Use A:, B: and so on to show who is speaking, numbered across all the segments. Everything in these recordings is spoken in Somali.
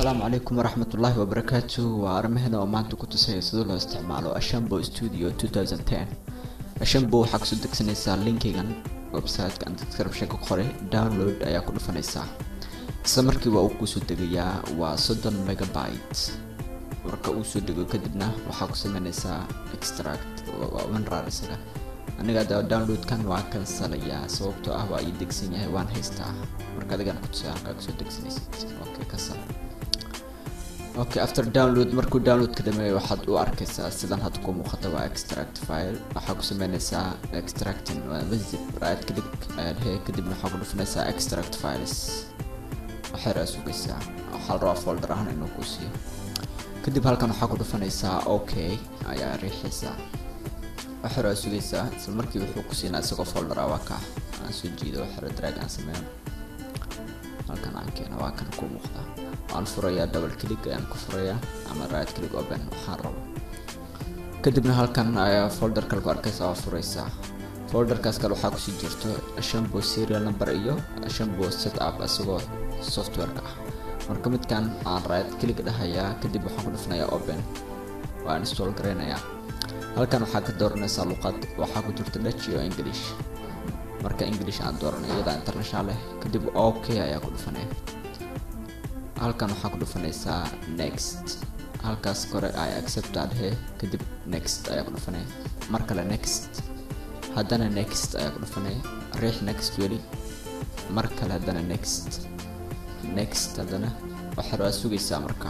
A: Asalaamu calaykum waraxmatullaahi wabarakaatu. Waa arrimaheena oo maanta ku tusaya sida loo isticmaalo Ashampoo Studio 2010. Ashampoo waxaa kusoo degsanaysaa linkigan website-ka aan description ku qoray, download ayaa ku dhufanaysaa. Isla markiiba uu kusoo degayaa, waa 30 megabyte. Marka uu soo dego kadibna waxaa ku sameynaysaa extract, waa WinRAR isaga. Aniga hadda downloadkan waa cancelayaa, sababtoo ah waa ii degsan yahay, waan haystaa. Marka adigana ku tusaya halkaa kusoo degsanaysid. Okay, cancel. Okay, after download, markuu download ka dhameeyo waxaad u arkaysaa sidan hadda ku muuqata, waa extract file. Waxaa ku sameynaysaa extracting, waa zip. Right click ayaa dhehe, kadibna waxaa ku dhufanaysaa extract files. Waxay raa sugaysaa, waxaa la rabaa folder ahaan inuu ku siiyo. Kadib halkan waxaa ku dhufanaysaa okay ayaa riixaysaa, waxay raa sugaysaa. Isla markii wuxuu ku siinaa isagoo folder ah. Waa kaa, aan soo jiido, waxay drag aan sameeyo, halkan aan keeno, waa kan ku muuqda. Waan furayaa, double click ayaan ku furayaa ama right click, open, waxaan rabo. Kadibna halkan ayaa folder kale ku arkaysaa, waa furaysaa. Folderkaas kale waxaa kusii jirto Ashampoo serial number iyo Ashampoo setup isagoo software-ka ah. Marka midkan aan right click dhahayaa, kadib waxaan ku dhufanayaa open, waa install gareynayaa. Halkan waxaa ka dooranaysaa luqad, waxaa ku jirta Dutch iyo English. Marka English aan dooranay, iyadaa international leh. Kadib okay ayaa ku dhufanaya, halkan waxaa ku dhufanaysaa next. Halkaas kore ay accept aa dhehe, kadib next ayaa ku dhufanaya, mar kale next, haddana next ayaa ku dhufanaya, riix next weli, mar kale haddana next, next haddana. Waxaad waa sugaysaa marka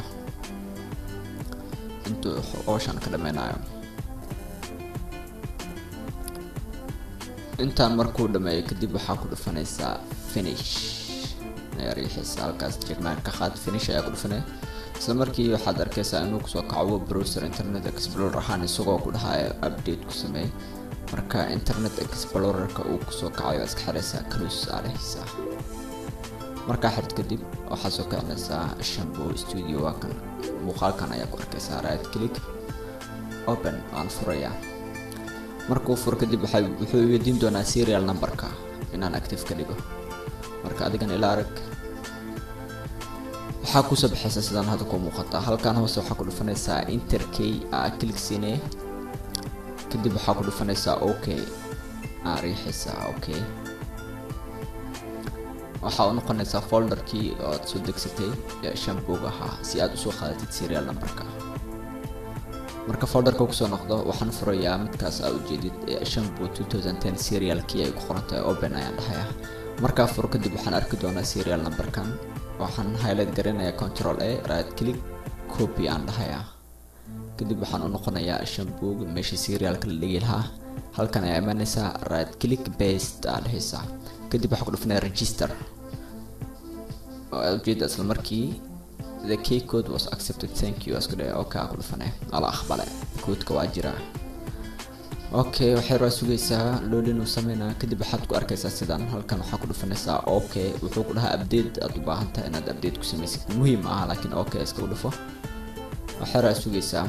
A: intuu howshan ka dhameynayo. Intaan markuu dhameeyo kadib waxaa ku dhufanaysaa finish ayaa riixaysaa, halkaas jegmaan ka qaad, finish ayaa ku dhufanaya. Isla markii waxaad arkaysaa inuu kusoo kaco browser Internet Explorer ahaan, isagoo ku dhahayo update ku sameey. Marka Internet Explorerka uu kusoo kacayo iska xiraysaa, close aa dhehaysaa. Markaa xirt kadib waxaad soo kicinaysaa Ashampoo Studio, waa kan, muuqaalkan ayaa ku arkaysaa. Right click, open, waan furayaa. Markuu furo kadib wuxuu weydiin doonaa serial numberka inaan active ka dhigo. Marka adigan ila arag, waxaa kusoo baxaysa sidaan hadda ku muuqata. Halkan hoose waxaa ku dhufanaysaa enter key aa click siinee, kadib waxaa ku dhufanaysaa okay aa riixaysaa. Okay, waxaa u noqonaysaa folderkii oo aad soo degsatay ee Ashampoo ahaa si aad usoo qaadatid serial numberka. Marka folderka kusoo noqdo, waxaan furayaa midkaas aa ujeedid ee Ashampoo 2010 serial key ay ku qoran tahay, open ayaan dhahayaa. Markaa furo kadib waxaan arki doonaa serial numberkan. Waxaan highlight garanayaa, control A, right click, copy aan dhahayaa. Kadib waxaan u noqonayaa Ashampoo meesha serialka la dhigi lahaa. Halkan ayaa imanaysaa, right click, paste aa dhehaysaa. Kadib waxaa ku dhufanaya register oo aad ujeeda isla markii "The key code was accepted, thank you" isku dhahay. Okay aa ku dhufanaya, waa la aqbalay, koodka waa jiraa. Okay, waxay raa sugaysaa, loading uu sameynaa. Kadib waxaad ku arkaysaa sidan. Halkan waxaa ku dhufanaysaa okay. Wuxuu ku dhahaa update aad u baahan tahay inaad update ku samaysid, muhiim ah, laakiin okay iskagu dhufo. Waxay raa sugaysaa.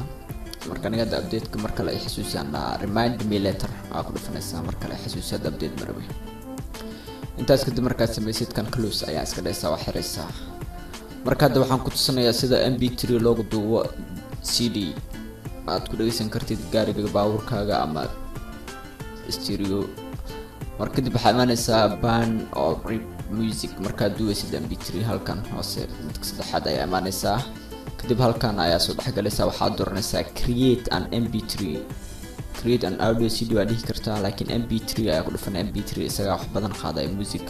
A: Marka aniga hadda update-ka mar kale ay xasuusiyaan dhahaa, remind me later aa ku dhufanaysaa, mar kale ay xasuusiyaad update marabe. Intaas kadib markaad samaysid, kan close ayaa iska dhehaysaa, waa xiraysaa. Marka hadda waxaan ku tusinayaa sida MP3 loogu duubo CD aad ku dhegeysan kartid gaariga, baabuurkaaga ama stereo. Marka kadib waxaa imaanaysaa burn or rip music. Markaad duubaysid MP3, halkan hoose midka saddexaad ayaa imaanaysaa. Kadib halkan ayaa soo dhexgalaysaa, waxaad dooranaysaa create an MP3. Create an audio CD waa dhihi kartaa, laakiin MP3 ayaa ku dhufanaya. MP3 isagaa wax badan qaadaya music.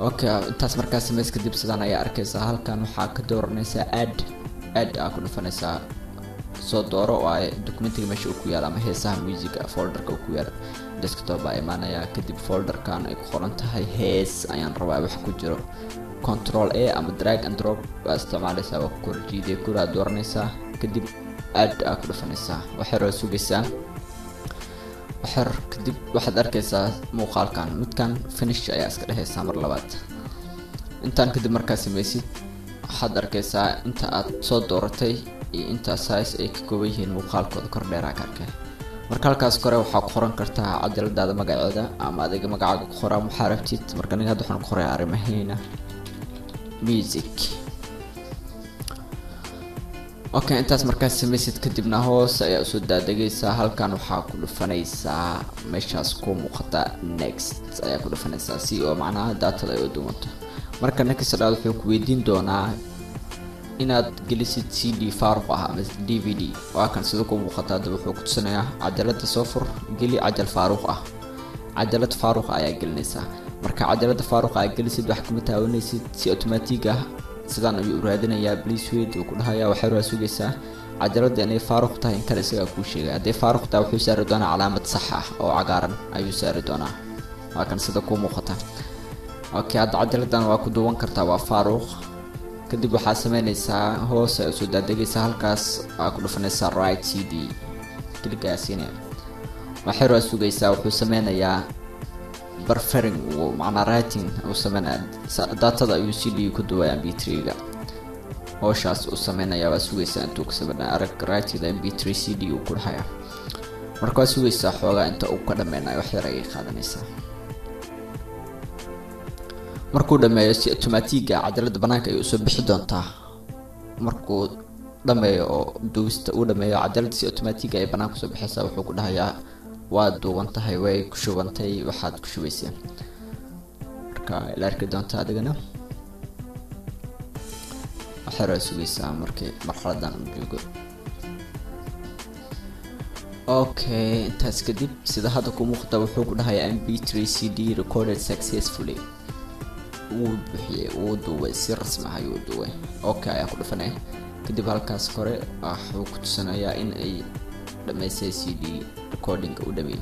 A: Okay, intaas markaa samays kadib sidaan ayaa arkaysaa. Halkan waxaa ka dooranaysaa add, add aa ku dhufanaysaa. Soo dooro oo ay documentiga meesha uu ku yaalo ama heesaha musica folderka uu ku yaalo. Desktop baa imaanaya, kadib folderkan ay ku qoran tahay hees ayaan rabaa wax ku jiro. Control A ama drag and drop waa isticmaalaysaa, waa ku kor jiiday, kuraa dooranaysaa, kadib add aa ku dhufanaysaa. Waxyar waa sugaysaa. Waxyar kadib waxaad arkaysaa muuqaalkan midkan, finish ayaa iska dhehaysaa mar labaad. Intaan kadib markaa samaysid, waxaad arkaysaa inta aad soo dooratay iyo inta size ay ka kooban yihiin muuqaalkooda kor dheeraa ka arkay. Marka halkaas kore waxaa ku qoran kartaa cajaladaada magaceeda ama adiga magacaaga ku qoraa, waxaa rabtid. Marka aniga hadda waxaan ku qorayaa arrimaheena music. Okay, intaas markaad samaysid kadibna hoos ayaa usoo daadegaysaa. Halkan waxaa ku dhufanaysaa meeshaas ku muuqata next ayaa ku dhufanaysaa, si oo macnaha daatada ay u duwanto. Marka next dhaad, wuxuu ku weydiin doonaa inaad gelisid CD faaruq ah ama DVD. Waa kan sida ku muuqata. Hadda wuxuu ku tusinayaa cajalada soo fur, geli cajal faaruq ah. Cajalad faaruq ayaa gelinaysaa. Marka cajalada faaruq aad gelisid, wax kama taawanaysid, si automatic ah sidaan ayuu u raadinayaa. "Please wait," uu ku dhahayaa. Waxay waa sugaysaa cajalada inay faaruq tahay in kale isagaa kuu sheegay. Hadday faaruq tahay, wuxuu saari doonaa calaamad sax ah oo cagaaran ayuu saari doonaa. Waa kan sida kuu muuqata. Okay, hadda cajaladan waa ku duwan kartaa, waa faaruq. Kadib waxaa sameynaysaa, hoos ay usoo daadegaysaa, halkaas waa ku dhufanaysaa write CD, click ayaa siinaya. Waxyar waa sugaysaa, wuxuu sameynayaa buffering, macnaa writing uu sameynaya, datada ayuu CD ku duwaya MP3-ga. Howshaas uu sameynaya waa sugaysaa intuu ka sameynaya. Arag, "Writing the MP3 CD," uu ku dhahaya. Marka waa sugaysaa xoogaa inta uu ka dhameynayo, wax yar ayay qaadanaysaa. Markuu dhameeyo, si automatic ah cajalada banaanka ayay usoo bixi doontaa. Markuu dhameeyo oo duubista uu dhameeyo, cajalada si automatic ay banaanka usoo bixaysaa. Wuxuu ku dhahayaa waa duuban tahay, way ku shubantay waxaad ku shubayseen. Marka ila arki doonta adigana. Waxyar waa sugaysaa markii marxaladan uu joogo. Okay, intaas kadib sida hadda ku muuqda, wuxuu ku dhahayaa "MP3 CD recorded successfully." Wuu buuxiyey, wuu duubay, si rasmi ah ayuu duubay. Okay ayaa ku dhufanaya. Kadib halkaas kore wuxuu ku tusinayaa in ay dhameysay CD recording u dhameeyey,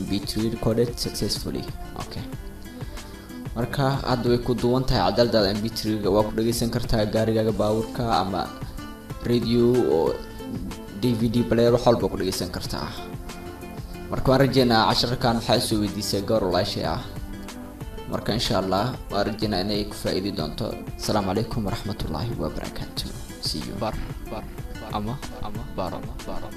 A: "MP3 recorded successfully." Okay, marka hadda way ku duwan tahay cajaladaada MP3-ga. Waa ku dhageysan kartaa gaarigaaga baabuurka ama radio oo DVD player, wax walba ku dhageysan kartaa. Marka waan rajeynaa, casharkan waxaa isoo weydiisay gabar walaashay ah. Marka insha Allah waan rajeynaa inay ku faa-iidi doonto. Asalaamu calaykum waraxmatullaahi wabarakaatu. See you.
B: Bar bar ama ama baro baro.